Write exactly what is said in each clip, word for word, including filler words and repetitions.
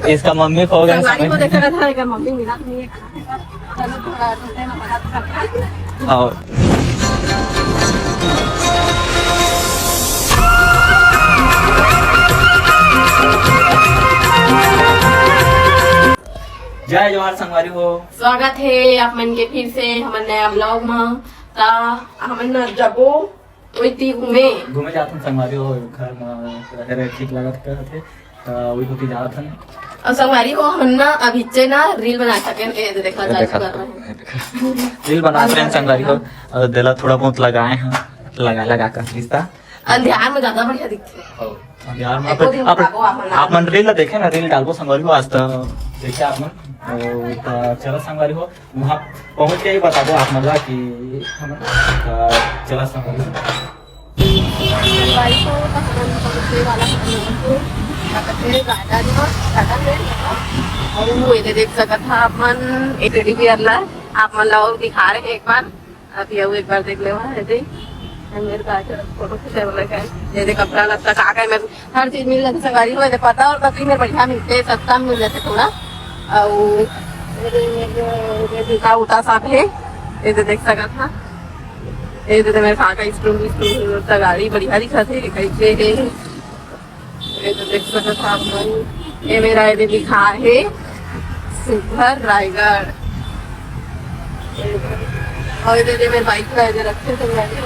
इसका मम्मी खो गया संगवारी हो, समझ। देखा था, एकर मम्मी मिला नहीं है। चलो, थोड़ा ढूंढे में मदद करता है। और जय जोहार संगवारी हो। स्वागत है आप मन के फिर से हमर नया ब्लॉग में। ता हमन न जबो ओती घूमे। घूमे जात हन संगवारी हो, घर में रहे रहे ठीक लागत करत हे, त ओही होती जात हन। अउ संगवारी हो, हमन ना अभिच्चे ना रील बना सकेन। ए, देखा, ए, चालू देखा। कर रहे हैं। रील बना रहे हैं संगवारी हो, अउ देला थोड़ा बहुत लगाए हैं, लगा, लगा कर रिश्ता। अंधियार में ज्यादा बढ़िया दिखथे। हाँ, अंधियार में एको दिन आप, उठाबो आप मन। आप मन रील देखे ना, रील डालबो संगवारी हो, आज तो देखे आप मन। ओ, त चला संगवारी हो, वहाँ पहुँच के ही बताबो आप मन ला कि हम, अ, चला संगवारी। संगवारी हो, त हमन पहुँचे वाला हन, का कथे, गार्डन म, गार्डन में। अउ एदे देख सकत हा आप मन, एक टेडी बियर ला आप मन ला अउ दिखा रहे हैं एक बार। अभी अउ एक बार देख लेवा, एदे। मेरे पास फोटो खींचे वाला का है। एदे कपड़ा लत्ता का का है, मैं हर चीज मिल जाथे संगवारी हो, एदे पता और कपड़ी में बढ़िया मिलथे, सस्ता में मिल जाथे थोड़ा। अउ एदे, एदे, एदे जूता उता सब हे, एदे देख सकत हा। एदे तो मेरे खा का स्टूल, स्टूल, संगवारी बढ़िया दिखत हे, कैसे हे। एदे देख सकत हा आप मन, ए मेरा एदे लिखा हे सुघर रायगढ़। अउ एदे, एदे मेरे बाइक ला एदे रखे संगवारी हो।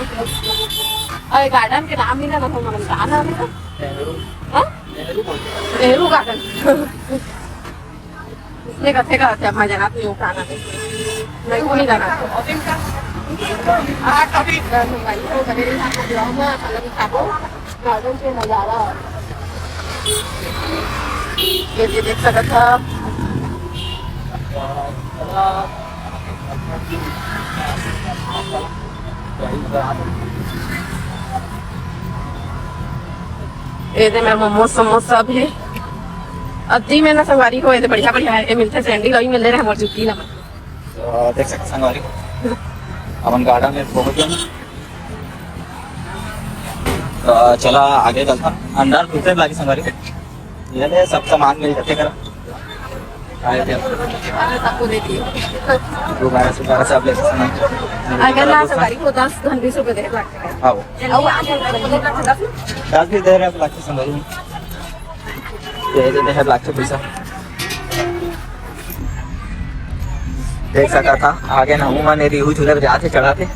अउ ए गार्डन के नाम नहीं ना, ना, ना, का नाम है ना? नेहरू। हाँ? नेहरू बोलते हैं। नेहरू गार्डन। इसने कथे का होते, अब मैं जाना तो यूं खाना नहीं। नहीं, वो नहीं जाना। हाँ, कभी, अ, भाई, वो बने नहीं था, तो ब्लॉग में खाना भी खाबो। गार्डन के नजारा। ये भी देख सकत हा। एदे मेर मोमोज, समोसा सब हे। अद्दी में ना संगवारी हो, एदे बढ़िया, बढ़िया हे, मिलथे सैंडल, अउ मिल रहे मोर जूती ला। तो देख सकते संगवारी, अपन गार्डन में पहुंच गए। तो चला आगे चलता, अंदर घुसे लागी संगवारी। ये ले सब सामान मिल जाते करा। आए थे। सबको दे दिए। दोबारा से दोबारा सब ले सकते हैं। अगर ना संगवारी को दस धन बीस रुपए दे लगते हैं। हाँ। वो। अउ आप दस भी दे रहे हैं, लगते संगवारी। ये दे दे, लगते पैसा। देख सकत हा, आगे ना उमा ने रिहू झूले जात हे, चढ़ात हे।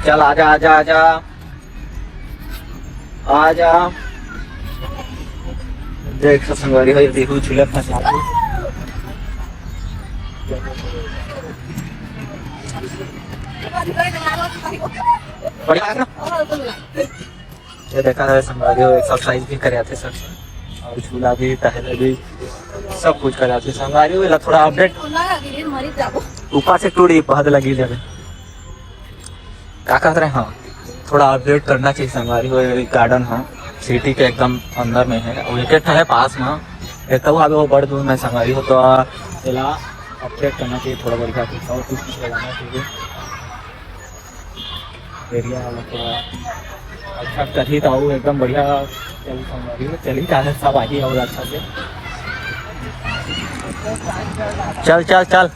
चल आजा, आजा, आजा, आजा। देख सकत संगवारी हो, ये रिहू झूले फंसा। बढ़िया है ना? ये देखा है संगवारी हो, एक्सरसाइज भी करे आथे सब, और झूला भी, टहले भी, सब कुछ करे आथे संगवारी हो। एला थोड़ा अपडेट ऊपर से टूटी बहुत लगी जावे। का कहत रहे? हाँ, थोड़ा अपडेट करना चाहिए संगवारी हो। ये गार्डन है, सिटी के एकदम अंदर में है, और एक एक है पास में, एक तो अभी वो बड़ दूर में संगवारी हो, तो एला अपडेट करना चाहिए थोड़ा, बढ़िया कुछ और कुछ लगाना चाहिए। एरिया वाला थोड़ा अच्छा करही त अउ एकदम बढ़िया चल, चली जाए सब आही और अच्छा से। चल, चल, चल।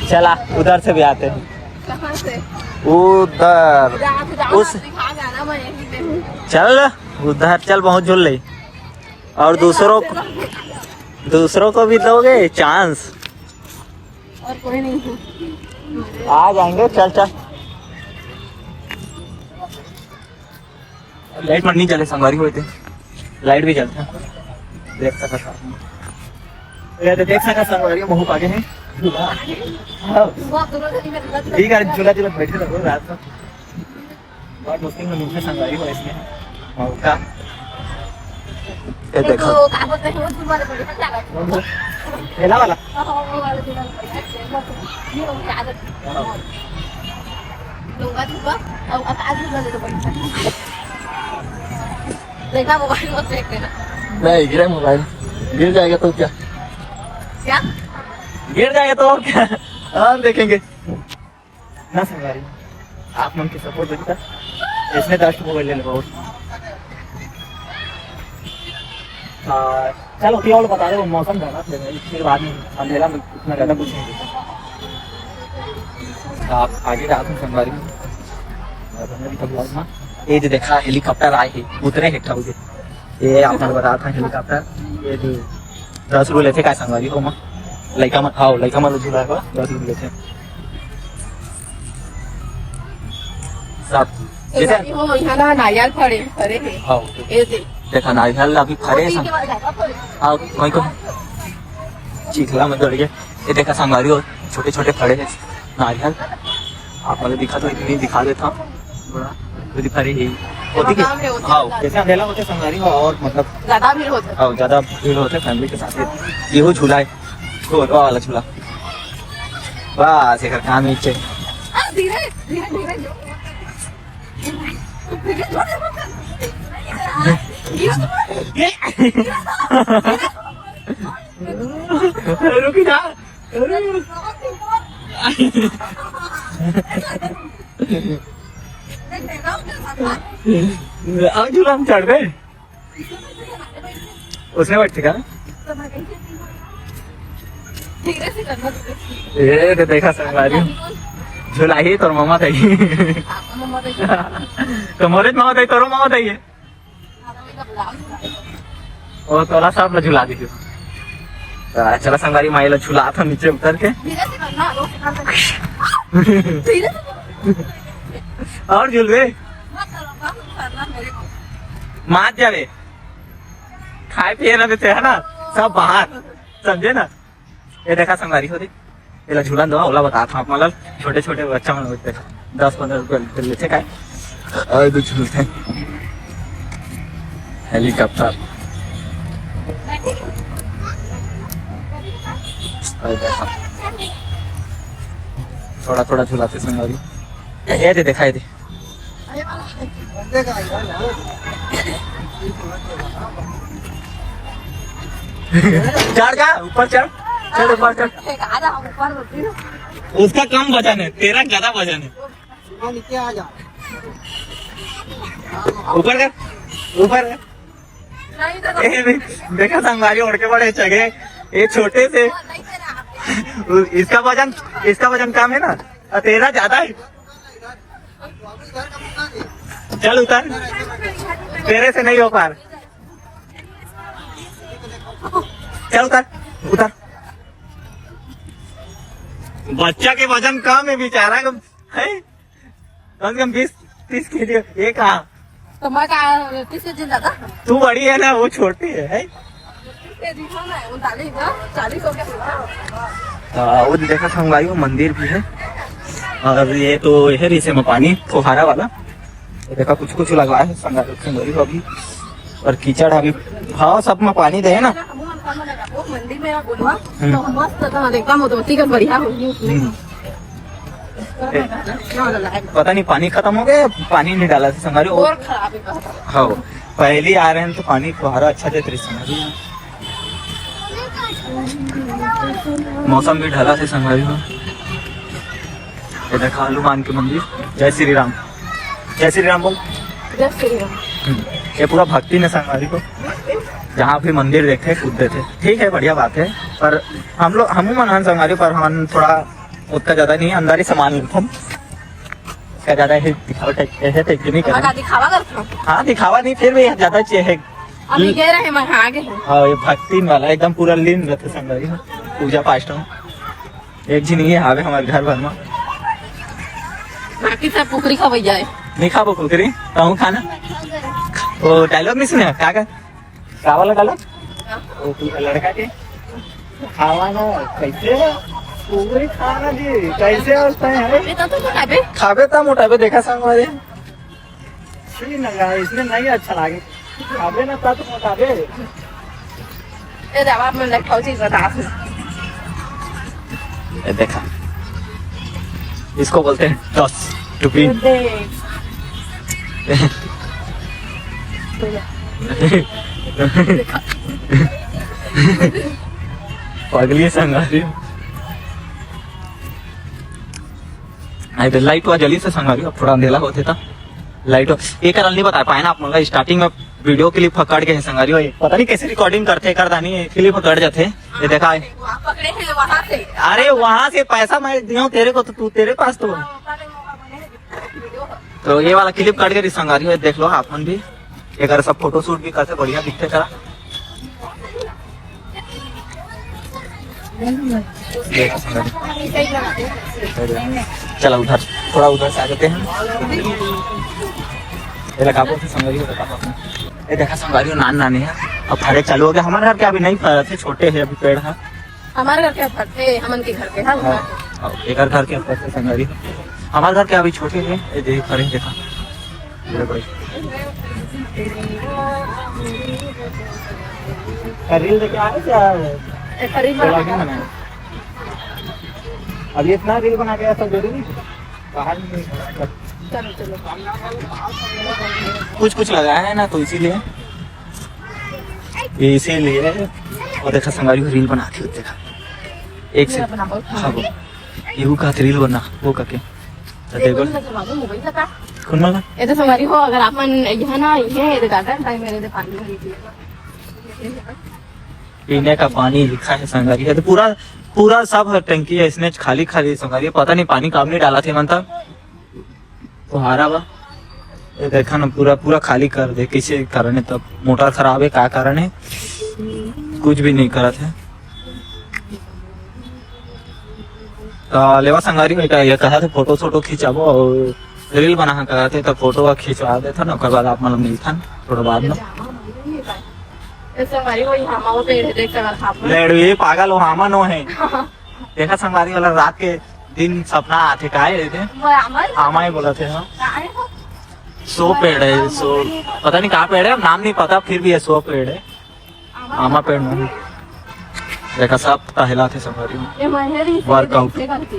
चला, उधर से भी आते हैं। कहाँ से? उधर। जा, जा, उस दिखा जाना, मैं यहीं पे हूँ। चल, उधर चल, बहुत झूल ले। और दूसरों को, दूसरों को भी दोगे चांस? और कोई नहीं है। आ जाएंगे, चल, चल। लाइट मन नहीं चले, संगवारी होते, लाइट भी चलता है। देख सकत हा। ये तो देख सकत हा, संगवारी बहुत आगे है। हाँ। ठीक है, झूला झूला बैठे रहो रात में। बहुत मुश्किल में मिलते संगवारी हो इसमें। और का? ये देखो। देखो, का बोलते हैं, वो झूला वाले बड़े मजा आएगा। ठेला वाला? हाँ, वो वाला झूला वाले बड़े मजा आएगा। ये हो गया आदत। हाँ। लोग बात हुआ, अब, अब आज भी बोले तो बड़ी। देखा मोबाइल मत देख लेना। नहीं, गिरा मोबाइल। गिर जाएगा तो क्या? क्या? गिर जाएगा तो और क्या? हाँ, देखेंगे। ना संगवारी, आप मन के सपोर्ट देता, इसने दस ठो मोबाइल ले लेबो। आ, चलो, ओती और बता दो, मौसम जाना फिर, फिर बाद में अंधेरा में इतना ज़्यादा कुछ नहीं देखा। आप आगे जाते हैं संगवारी। और हमने भी तो vlog में, ये जो देखा, हेलीकॉप्टर आए है, उतरे है, उठा उठे। ये आप मन बता था हेलीकॉप्टर, ये जो दस रुपये लेथे का संगवारी हो माँ, लइका मन, हाँ, लइका मन झूला है, दस रुपये लेथे। सब जैसे संगवारी हो, यहाँ ना नारियल फरे, फरे है। हाँ, ये दे। देखा, नारियल अभी फरे वो हैं। पी के बाद जाता फरे। हाँ, वही को चिखला में दौड़ गए। ये देखा संगवारी हो, छोटे छोटे फरे हैं नारियल। आप मतलब दिखा तो इतनी दिखा देता हूँ। थोड़ा तो दिखा रही है। होती क्या? काम है, होती हाँ, है। जैसे अंधेला होते संगवारी हो और मतलब ज़्यादा भीड़ होता है। हाँ, ज़्यादा भीड़ होते फैमिली के साथ। ये वो झूला है, वो वाला झूला। बस, एक काम नीचे। हाँ, धीरे, धीरे, धीरे जो। रुक जा। अब झूला में चढ़ गए। उसने बैठ का? ये तो देखा संगवारी, झुलाही तोर मामा ताई। तो मोरे मामा ताई, तोरो मामा ताई है। वो तोला सब ला झुला दी। तो चला संगवारी, माई ला झुला था नीचे उतर के। और झुलबे। मात जावे। खाए पिए ना देते है ना, सब बाहर, समझे ना। ये देखा संगवारी हो रे, एला झूलन दो, ओला बता था आप, मतलब छोटे छोटे बच्चा मन होते, दस पन्द्रह रुपये लेते काय, और तो झूलते हैं। हेलीकॉप्टर। और देखा, थोड़ा थोड़ा झुलाते संगवारी। ये दे, दिखाई दे। चढ़ जा, ऊपर चढ़, चढ़ ऊपर चढ़। उसका कम वजन है, तेरा ज्यादा वजन है। ऊपर कर, ऊपर कर। ए, देखा संगवारी, ओढ़ के बड़े चढ़े, ये छोटे से। इसका वजन, इसका वजन कम है ना, और तेरा ज्यादा है। चल उतर, तेरे से नहीं हो पा रहा। चल उतर, उतर। बच्चा के वजन कम है बेचारा, है, कम से कम बीस तीस के जी। ये कहा तो मैं का तीस के जी ज्यादा। तू बड़ी है ना, वो छोटी है, है? ये दिखा ना, उनतालीस ना, चालीस हो गया। हाँ, वो देखा संगवारी, वो मंदिर भी है। और ये तो ये रिसे में पानी फुहारा वाला, ये देखा कुछ कुछ लगा है संगवारी, संगवारी को अभी। और कीचड़ अभी, हाँ, सब में पानी दे ना। वो मंदिर में बोलवा, हम्म। तो मस्त था, एकदम वो तो ठीक है, बढ़िया हो गई। हम्म। पता नहीं पानी खत्म हो गया या पानी नहीं डाला था संगवारी। और खराब है। हाँ, पहली आ रहे हैं तो पानी फुहारा अच्छा देते रहे संगवारी। मौसम भी ढला से संगवारी हो। ये देखा हनुमान के मंदिर। जय श्री राम, जय श्री राम बोल। जय श्री राम। हम्म, ये पूरा भक्ति ने संगवारी को, जहाँ भी मंदिर देखे कूद देते, ठीक है, बढ़िया बात है। पर हम लोग, हम मन हन संगवारी, पर हम थोड़ा उतना ज्यादा नहीं, अंदर ही सामान लेथन। इसका ज्यादा ही दिखावा टाइप, ऐसे टाइप की नहीं करना। दिखावा करता हूँ। हाँ, दिखावा नहीं, फिर भी ज्यादा चाहिए। अभी गए रहे, मैं आ गए हैं। हाँ, ये भक्ति वाला एकदम पूरा लीन रहते संगवारी हो पूजा पाठ में। एक झिन ये हावे हमारे घर भर में। बाकी सब कुकरी खवाई जाए। नहीं खाबो कुकरी, कहूँ खाना। वो डायलॉग नहीं सुने, क्या का? का वाला डाला? वो तू लड़का के खावा ना, कैसे है? पूरी खाना जी, कैसे अवस्था है? अबे तो तू मोटाबे। खाबे ता मोटाबे, देखा संगवारी। छी ना यार, इसमें नहीं अच्छा लागे। खाबे ना ता तो मोटाबे। ए, जवाब में लग पहुंची बता। ये देखा, इसको बोलते हैं टॉस, टुपी। पगली संगारी। नहीं तो लाइट हुआ जल्दी से संगवारी हो, अब थोड़ा अंधेला होथे त लाइट हो। एकर नहीं बता पाए ना आप मन ला, स्टार्टिंग में वीडियो क्लिप ह कट गए हे संगवारी हो। पता नहीं कैसे रिकॉर्डिंग करथे, एकर दानी क्लिप ह कट जाथे। ये देखा है। वहाँ पकड़े हैं, वहाँ से। अरे वहाँ से पैसा मैं दिया हूँ तेरे को, तो तू, तेरे पास तो। तो ये वाला क्लिप कट गए संगवारी हो, देख लो आप मन भी। एकर सब फोटोशूट भी करथे, बढ़िया दिखथे करा। चला उधर, थोड़ा उधर से आ जाते हैं। ये लगा बोलते संगवारी हो, लगा बोलते। ये देखा संगवारी हो, नान नाने है। अब फरे चालू हो गया। हमारे घर के अभी नहीं फरत हे, छोटे है अभी पेड़ है। हमारे घर के फरते, हमन के घर के, हाँ, हाँ, हाँ, एकर घर के फरते संगवारी हो। हमारे घर के अभी छोटे है, ये देख फरे, देखा। रील देखे आए क्या? एक रील बना। Vlogging बनाए। अब ये इतना रील बना के ऐसा जरूरी है? बाहर में चलो, चलो। कुछ कुछ लगाया है ना, तो इसीलिए, इसीलिए। और देखा संगवारी हो, रील बनाथे, देखा। एक से, हाँ, वो। ये वो कहा रील बना, वो करके। तो ये देखो। कौन सा जमा दो, मोबाइल का? कौन वाला? ये तो संगवारी हो, अगर आप मन यहाँ ना, ये, ये तो ज्यादा टाइम मेरे पानी भरी थी। पीने का पानी लिखा है संगवारी हो, तो पूरा, पूरा सब हर टंकी है इसने खाली खाली संगवारी हो। पता नहीं पानी काम नहीं डाला थे मन तक। फुहारा बा। ये देखा ना, पूरा, पूरा खाली कर दे। किसे कारण है तब? मोटर खराब है, का कारण है? कुछ भी नहीं करत है। त लेवा संगवारी हो, ये कहा थे फोटो सोटो खिंचाबो और रील बना कहा थे, तो फोटो खिंचवा देथन, ओकर बाद आप मन मिलथन थोड़ा बाद में। ये संगवारी हो, यहाँ वो पेड़ है, देख सकत आप। लेड़वी पागल हो, हामा नो है। देखा संगवारी वाला रात के दिन सपना आथे, काय रे? वो आमा ही आमा ही बोलथे, हाँ। काय हो? सो पेड़ है, सो पता नहीं कहाँ पेड़ है, नाम नहीं पता, फिर भी ये सो पेड़ है। आमा पेड़ नहीं। देखा सब टहला थे संगवारी हो। ये महेरी से वर्कआउट। देखे करके।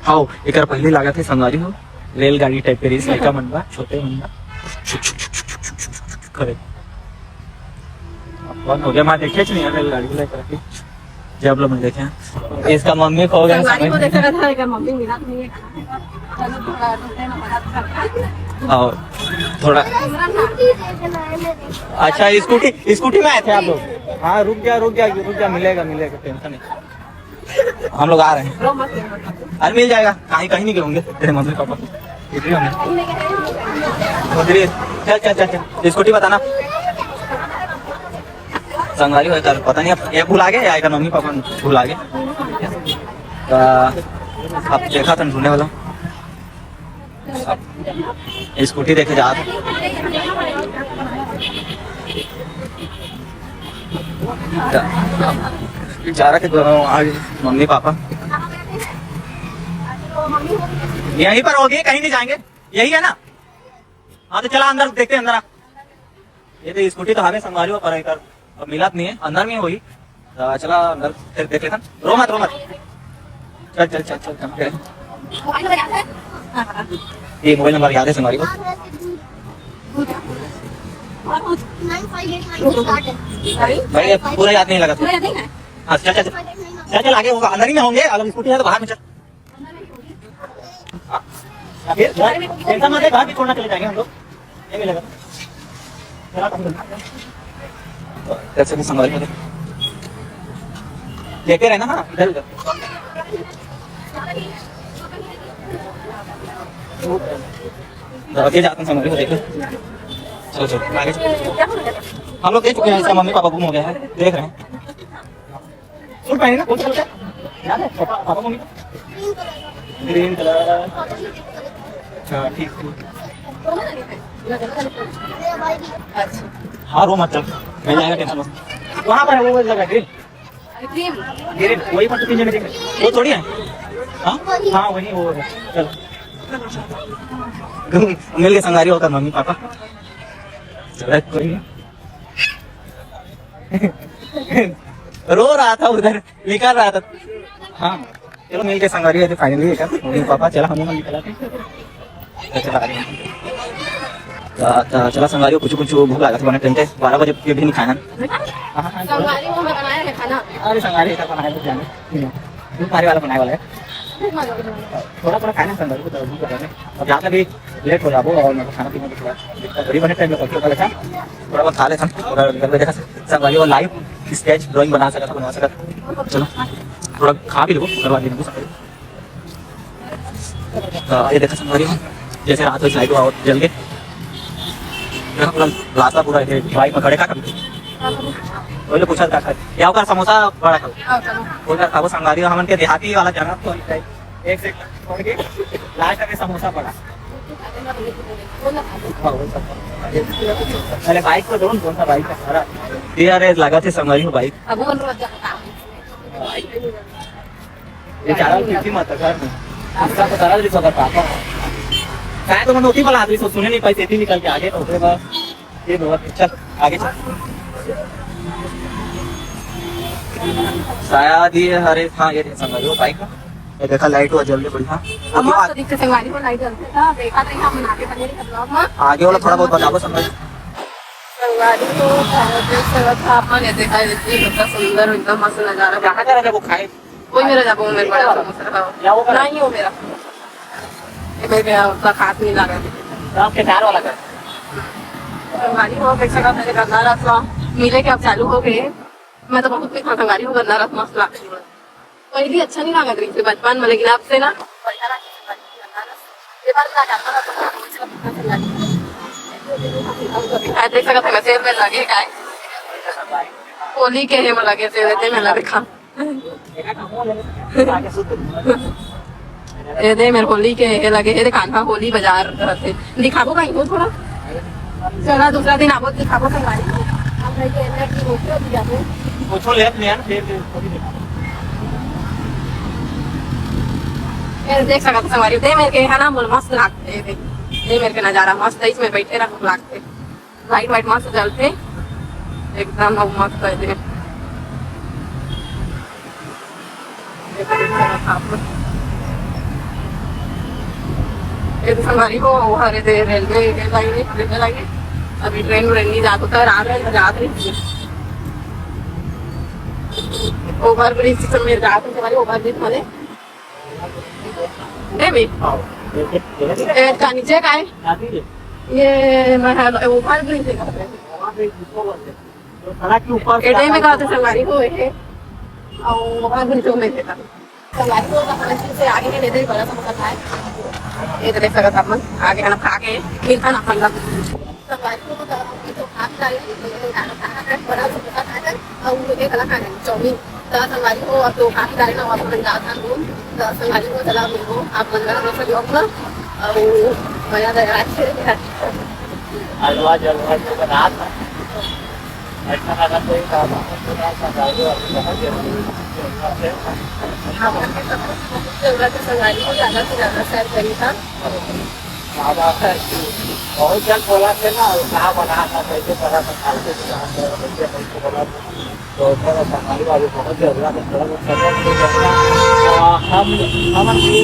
हाओ, एकर पहले लागत हे संगवारी हो, रेलगाड़ी टाइप के रहिस, लड़का मन बा, छोटे मन बा। छुक, छुक, छुक, करे। अब बंद हो गया, मैं देखे नहीं है रेलगाड़ी को लेकर के। जब लोग देखे हैं, इसका मम्मी खो गया संगवारी को। देख सकत हे, एकर मम्मी मिलत नहीं है। चलो, थोड़ा ढूंढे में मदद करता है। और थोड़ा, अच्छा, स्कूटी, स्कूटी में आए थे आप लोग? हाँ, रुक जा, रुक जा, रुक जा, मिलेगा, मिलेगा, टेंशन नहीं। हम लोग आ रहे हैं। अरे, मिल जाएगा, कहीं, कहीं नहीं गिरोगे तेरे मम्मी पापा। इधर ही होंगे। उधर ही। चल, चल, चल, चल, स्कूटी बताना। संगवारी हो, एकर पता नहीं, अब ये भुला गए या एकर मम्मी पापा भुला गए। तो अब देखा था ढूंढने वाला। अब स्कूटी देखे जात। बेचारा के दोनों आज मम्मी पापा यहीं पर होगी, कहीं नहीं जाएंगे, यही है ना? हाँ, तो चला अंदर देखते हैं, अंदर आ। ये तो स्कूटी तो हवे संगवारी हो, पर एकर अब मिलत नहीं है, अंदर में होही। तो चला अंदर फिर देख लेथन। रो मत, रो मत। चल, चल, चल, चल, चल, चल। ये मोबाइल नंबर याद है संगवारी हो? भाई, ये पूरा याद नहीं लगा। हाँ, चल, चल, चल। चल, चल, आगे होगा, अंदर ही में होंगे, अगर स्कूटी है तो बाहर में चल। हाँ, फिर घर, टेंशन मत ले, घर भी छोड़ना चले जाएंगे हम लोग। ये मिलेगा। चला, तुम चल। कैसे भी संभाल के। देखते रहना, हाँ, इधर उधर। तो आगे जाते हैं, संभाल के देखो। चलो, चलो, आगे चलो। हम लोग दे चुके हैं, इसका मम्मी पापा गुम हो गया है, देख रहे हैं। सूट पहने ना, कौन सा कलर का? याद है? पापा, पापा मम्मी का? Green colour. अच्छा, ठीक, ठीक। हाँ, रो मत, चल। मिल जाएगा, टेंशन मत। वहाँ पर है, वो लगा, ग्रीन। ग्रीन। ग्रीन, वही पर तो तीन जने देख रहे। वो थोड़ी है? हाँ? हाँ, वही, वो है। चल। मिल गए संगवारी हो ओकर मम्मी पापा। चलो, कोई नहीं। रो रहा था उधर, निकल रहा था। हाँ, चलो मिल के संगवारी हो, finally एकर मम्मी पापा। चला हम लोग निकला थे। तो चला, तो, तो चला संगवारी हो, कुछ कुछ भूख लगा था, बने टेंटे बारह बजे के भी नहीं खाना। हाँ, हाँ, हाँ। संगवारी हो, मैं बनाया है खाना। अरे संगवारी एकर बनाया तो जाने। दूध पारी वाला बनाने वाला है। थोड़ा थोड़ा खाना संगवारी हो, तो अभी तो अब जाके भी लेट हो जाबो और मतलब खाना पीना भी थोड़ा दिक्कत होही, बने टाइम में पहुंचो कल। अच्छा, थोड़ा बहुत खा लेथन, थोड़ा निकल के देखा संगवारी हो, लाइव स्केच ड्राइंग बना सकत, बनवा सकत। चलो, थोड़ा खा भी लो, ओकर बाद मिलबो संगवारी। तो ये देखा संगवारी हो, जैसे रात हो लाइट आवत जल के, यहाँ पूरा रास्ता पूरा है, बाइक में खड़े का कभी। वही लोग पूछा का खाए, या ओकर समोसा बड़ा खाओ। ओकर खाबो संगवारी हो, हमन के देहाती वाला जगह तो एक से छोड़ के लास्ट में समोसा बड़ा। हाँ, वो सब। अरे बाइक को दो, कौन सा बाइक है? अरे यार, ये लगा थे संगवारी हो बाइक। अब वो ये चारा पीछे मत कर। इसका तो दर्द भी सबर पापा। शायद तो मैं नोटी वाला आदमी से सुने नहीं पाई, सेती निकल के आगे तो ओकरे बाद ये बहुत चल आगे चल। शायद ये हरे, हाँ, ये संगवारी हो बाइक। ये देखा लाइट हुआ जल्दी बढ़िया। अब मस्त दिखते संगवारी हो, लाइट जलते था, देखा था यहाँ बना के बने ब्लॉग में। आगे वाला थोड़ा बहुत बताओ संगवारी। संगवारी हो, देख सकत था अपन, ये देखा, ये इतना सुंदर, एकदम मस्त नजारा। कहाँ जा रहा है वो खाए? वही मेरा जाबो, मेरे बड़ा समोसा खाओ। या वो करा? नहीं, वो मेरा। ये मेरे उतना खास नहीं लगा। तो आपके प्यार वाला का? संगवारी हो, देख सकत था, गन्ना रस मिले के अब चालू हो गए। मैं तो बहुत मीठा संगवारी हो, गन्ना रस मस्त लागथे। पहली अच्छा नहीं लागत रहिस बचपन में, लेकिन अब से ना बढ़िया लागथे संगवारी हो, गन्ना रस। ये बार ना जाता ना तो आ, देख सकत हन, सेव में लगे काय। होली के हे में लगे सेव, एदे में लगे खा। ये दे मेरे होली के, ये लगे, ये दे कान्हा होली बाजार रहथे। दिखाबो कहीं को थोड़ा। चला, दूसरा दिन आबो, दिखाबो संगवारी। हम भाई के एनर्जी होती होती जाते। कुछो लेत नहीं यार, फिर, फिर थोड़ी देखा। ये देख सकत संगवारी, दे मेरे के है ना, मोला मस्त लागथे। ये दे, दे मेरे के नजारा मस्त है, इसमें बैठे रहो लागथे। लाइट वाइट मस्त जलथे, एकदम अब मस्त है दे। ये तो संगवारी हो, वो हरे दे रेलवे, रेल लाइन है, रेलवे लाइन है। अभी ट्रेन व्रेन नहीं जात होता, रात है, रात नहीं। ओवर ब्रिज से मेरे जात है, संगवारी, ओवर ब्रिज वाले। ए भी। ए, का नीचे का है? ये मैं है, ओवर ब्रिज है। ए टाइम में का होता संगवारी हो है। और ओवर ब्रिज में है। संगवारी हो तो हमें से आगे के लेते बड़ा समोसा खाए। ये तो देख सकत अपन, आगे खाना खा के, फिर खाना खाना। संगवारी हो तो अभी तो खाना खा ले, खाना खाना है, बड़ा समोसा खाए। अउ ये कला खाने चाउमीन। त संगवारी हो, अब तो काफी डाले ना, वापस बन जात हन। त संगवारी हो, चला मिलबो आप मन ला दूसरा vlog में। अउ मजा आ जाए। हलवा जलवा जो बनात हन। ऐसा लगा कोई काम है, थोड़ा सा डालो, अभी बहुत जरूरी है। जरूरत है। जरूरत है, संगवारी हो, ज्यादा से ज्यादा share करी था। बाबा है, बहुत जन बोला थे ना, का बना था, कैसे बना था, फालतू की बात है, कैसे कैसे बोला था। तो थोड़ा सा हमारी बात बहुत जरूरत है, थोड़ा बहुत समझ नहीं करना। आ, हम, हम भी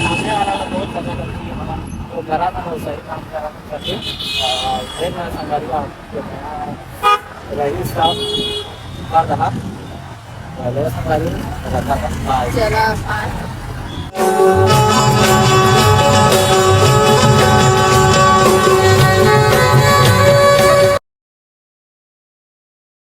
सामने वाला को बहुत पसंद करती है, हमारा वो करा था, वो सही काम करा था करके। आ, फिर मैं संगवारी बात जो नया रईस साहब का रहा, पहले संगवारी रखा था, बाय। चला, बाय।